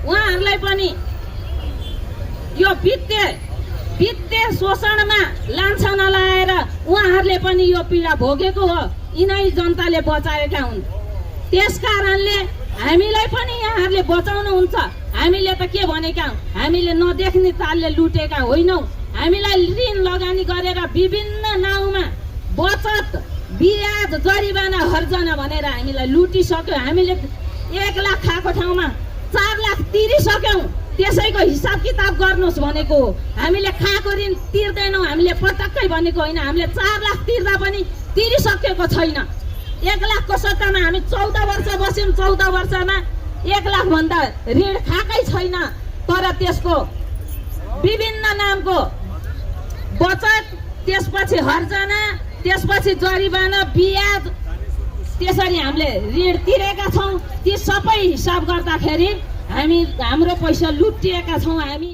उहाँहरूलाई पनि यो वित्तीय शोषणमा लान्छना लगाएर उहाँहरूले पनि यो पीडा भोगेको हो। यिनै जनताले बचाएका हुन्। त्यसकारणले हामीलाई पनि यहाँहरूले बचाउनुहुन्छ। हामीले त के भनेका हौँ, हामीले नदेख्ने तालले लुटेका होइनौँ। हामीलाई ऋण लगानी गरेर विभिन्न नाउँमा बचत ब्याज जरिवाना हर्जना भनेर हामीलाई लुटिसक्यो। हामीले 1 लाख खाएको ठाउँमा 4 लाख तिरिसक्यौँ। त्यसैको हिसाब किताब गर्नुहोस् भनेको हो। हामीले खाएको ऋण तिर्दैनौँ, हामीले पटक्कै भनेको होइन। हामीले 4 लाख तिर्दा पनि तिरिसकेको छैन। 1 लाखको सट्टामा हामी 14 वर्ष बस्यौँ। 14 वर्षमा 1 लाख भन्दा ऋण खाएकै छैन। तर त्यसको विभिन्न नामको बचत, त्यसपछि हर्जना, त्यसपछि जरिवाना, ब्याज, त्यसरी हामीले ऋण तिरेका छौँ। ती सबै हिसाब गर्दाखेरि हाम्रो पैसा लुटिएका छौँ हामी।